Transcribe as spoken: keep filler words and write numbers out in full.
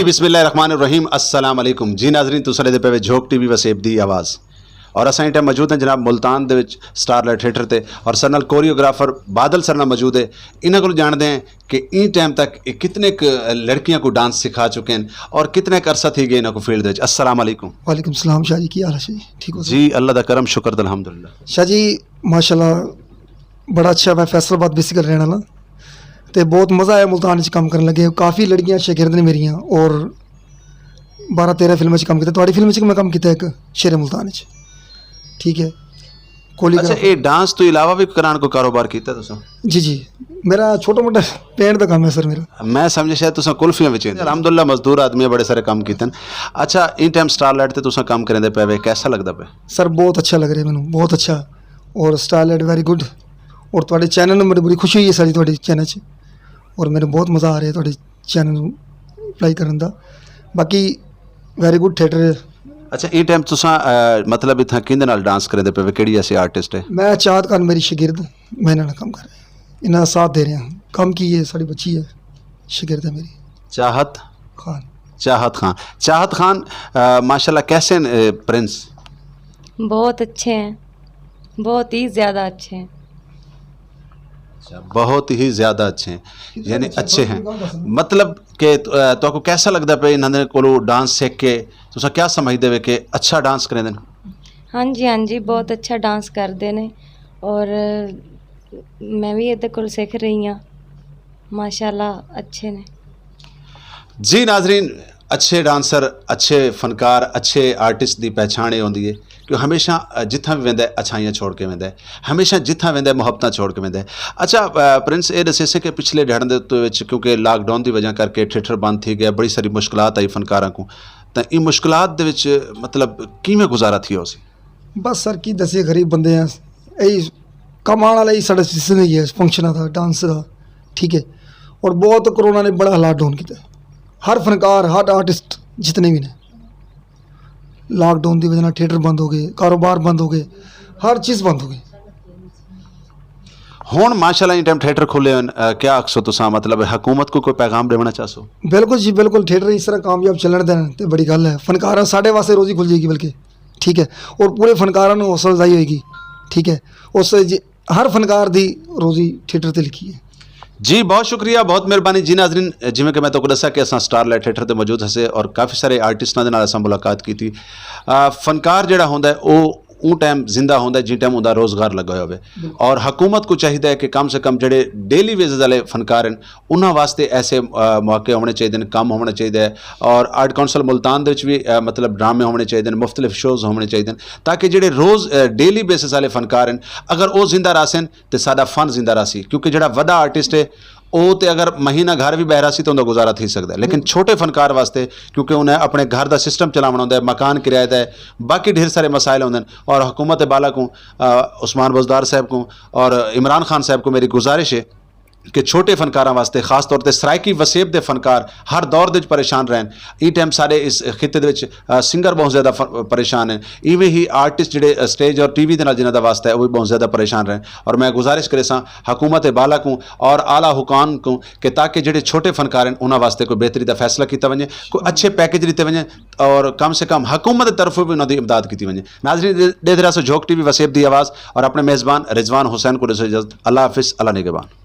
بسم اللہ الرحمن الرحیم، السلام علیکم جی ناظرین، تساں دے پے جھوک ٹی وی وسیب دی آواز۔ اور اساں ایں ٹائم موجود ہیں جناب ملتان دے وچ سٹار لائٹ تھیٹر تے، اور سر نال کوریوگرافر بادل سر نال موجود ہے۔ انہاں کول جانتے ہیں کہ ایں ٹائم تک یہ کتنے ک لڑکیاں کو ڈانس سکھا چکے ہیں اور کتنے ک عرصہ تھی گئے انہاں کو فیلڈ دے وچ۔ السلام علیکم۔ وعلیکم السلام شاہ جی، کی حال ہے شاہ جی؟ ٹھیک ہو سر؟ جی، اللہ دا کرم، شکر تے الحمدللہ۔ شاہ جی، ماشاءاللہ، بڑا اچھا، میں فیصل آباد بیسیکل رہن والا، تے بہت مزہ آیا ملتان وچ کام کرن لگے۔ کافی لڑکیاں شاگرد نے میریاں، اور بارہ تیرہ فلمیں وچ کام کیتا۔ تہاڈی فلم وچ میں کام کیتا ایک، شیر ملتان وچ، ٹھیک ہے، کولی اچھا، گرافر۔ یہ ڈانس تو علاوہ بھی کران کو کاروبار کیتا تساں؟ جی جی، میرا چھوٹا موٹا پینٹ دا کام ہے سر میرا۔ میں سمجھے شاید تساں کلفیاں وچ ہیں۔ الحمدللہ، مزدور آدمی ہے، بڑے سارے کام کیتے ہیں۔ اچھا، ان ٹائم سٹار لائٹ تے تساں کام کریندے پے وے، کیسا لگدا پے؟ سر، بہت اچھا لگ رہا ہے مینوں، بہت اچھا۔ اور سٹار لائٹ ویری گڈ۔ اور تہاڈے چینل نوں میری بڑی خوشی ہوئی ہے ساری تہاڈے چینل چ، اور مینوں بہت مزہ آ رہا ہے تہاڈے چینل نوں اپلائی کرن دا۔ باقی ویری گڈ تھیٹر۔ اچھا، اے ٹائم تساں، آ، مطلب، اتھاں کیندے نال ڈانس کریندے پے وے؟ کیڑی ایسی آرٹسٹ ہے؟ میں چاہت خان، میری شاگرد، میں انہاں نال کم کر رہا۔ انہاں دا ساتھ دے رہا۔ کم کی ہے، ساڈی بچی ہے، شاگرد ہے میری۔ چاہت؟ خان۔ چاہت خان۔ چاہت خان، آ، ماشاءاللہ، کیسے ہیں، آ، پرنس؟ بہت اچھے ہیں، بہت ہی زیادہ اچھے ہیں۔ اچھا، بہت ہی زیادہ اچھے ہیں، یعنی اچھے ہیں۔ مطلب کہ، آ، تو آپ کو کیسا لگدا پے انہاں دے کولوں ڈانس سیکھ کے؟ تساں کیا سمجھدے وے کہ اچھا ڈانس کریندے نے؟ ہاں جی، ہاں جی، بہت اچھا ڈانس کردے نے، اور میں بھی ادھر کول سیکھ رہی ہاں۔ ماشاءاللہ، اچھے نے۔ جی ناظرین، اچھے ڈانسر، اچھے فنکار، اچھے آرٹسٹ دی پہچان یہ ہوندی ہے کہ ہمیشہ، آ، جتھاں بھی ویندا ہے، اچھائیاں چھوڑ کے ویندا ہے، ہمیشہ جتھاں ویندا ہے، محبتاں چھوڑ کے ویندا ہے۔ اچھا، آ، پرنس، یہ دسے سے کہ پچھلے ڈھڑن دے اتوں وچ، کیونکہ لاک ڈاؤن دی وجہ کر کے تھیٹر بند تھی گیا، بڑی ساری مشکلات آئی فنکاراں کو، تاں ان مشکلات دے وچ، مطلب، کیویں گزارا تھی ہو سی؟ بس سر، کی دسے، غریب بندے ہیں، یہی کمانے والا ہی ساڈا سسٹم ہی ہے، فنکشن دا، ڈانس دا، ٹھیک ہے۔ اور بہت کرونا نے بڑا لاک ڈاؤن کیتا ہے۔ ہر فنکار، ہر آرٹسٹ جتنے بھی نے، لاک ڈاؤن دی وجہ نال تھیٹر بند ہو گئے، کاروبار بند ہو گئے، ہر چیز بند ہو گئی۔ ہن ماشاءاللہ ان ٹائم تھیٹر کھلے ہوئے ہیں، آ، کیا آکھسو تساں، مطلب، حکومت کو کوئی پیغام دیونا چاہسو؟ بالکل جی، بالکل، تھیٹر اس طرح کامیاب چلن دین تے بڑی گل ہے۔ فنکاراں ساڈے واسطے روزی کھل جائے گی، بلکہ، ٹھیک ہے، اور پورے فنکاراں نوں حوصلہ افزائی ہوئے گی، ٹھیک ہے۔ اس وچ ہر فنکار دی روزی تھیٹر تے لکھی ہے۔ جی، بہت شکریہ، بہت مہربانی۔ جی ناظرین، جویں کہ میں تہاکوں دسیا کہ اساں سٹار لائٹ تھیٹر تے موجود ہسے اور کافی سارے آرٹسٹاں دے نال اساں ملاقات کیتی۔ آ، فنکار جڑا ہوندا ہے، او اون ٹائم زندہ ہوندا ہے جن ٹائم اوندا روزگار لگا ہویا ہوے۔ اور حکومت کو چاہیدا ہے کہ کم سے کم جڑے ڈیلی ویجز والے فنکار ہیں، انہاں واسطے ایسے، آ، موقع ہونے چاہیدے ہیں، کم ہونے چاہیدے ہیں۔ اور آرٹ کونسل ملتان دے وچ بھی، آ، مطلب، ڈرامے ہونے چاہیدے ہیں، مختلف شوز ہونے چاہیدے ہیں، تاکہ جڑے روز، آ، ڈیلی بیسس والے فنکار ہیں، اگر او زندہ رہسن تے ساڈا فن زندہ رہسی، کیونکہ جڑا وڈا آرٹسٹ ہے، او تے اگر مہینہ گھر بھی بہرا سی تو اوندا گزارا تھی سکدا ہے، لیکن چھوٹے فنکار واسطے، کیونکہ انہیں اپنے گھر دا سسٹم چلاونا ہوندا ہے، مکان کرایہ دا ہے، باقی ڈھیر سارے مسائل ہوندے ہیں۔ اور حکومت بالا کو، آ، عثمان بزدار صاحب کو اور عمران خان صاحب کو میری گزارش ہے کہ چھوٹے فنکاراں واسطے، خاص طور تے سرائیکی وسیب دے فنکار ہر دور دے وچ پریشان رہن۔ ای ٹائم سارے اس خطے دے وچ، آ، سنگر بہت زیادہ ف-، پریشان ہیں، ایویں ہی آرٹسٹ جڑے، آ، سٹیج اور ٹی وی دے نال جنہاں دا واسطہ ہے، وہ بھی بہت زیادہ پریشان رہن۔ اور میں گزارش کرے ساں حکومت بالا کو اور اعلیٰ حکام کو کہ تاکہ جڑے چھوٹے فنکار ہیں، انہاں واسطے کوئی بہتری دا فیصلہ کیتا ونجے، کوئی اچھے پیکج لیتے ونجے، اور کم سے کم حکومت دی طرفوں بھی انہاں دی امداد کیتی ونجے۔ ناظرین، دے دے رہا سو جھوک ٹی وی وسیب دی آواز اور اپنے میزبان رضوان حسین کو دسو اجازت۔ اللہ حافظ، اللہ نگہبان۔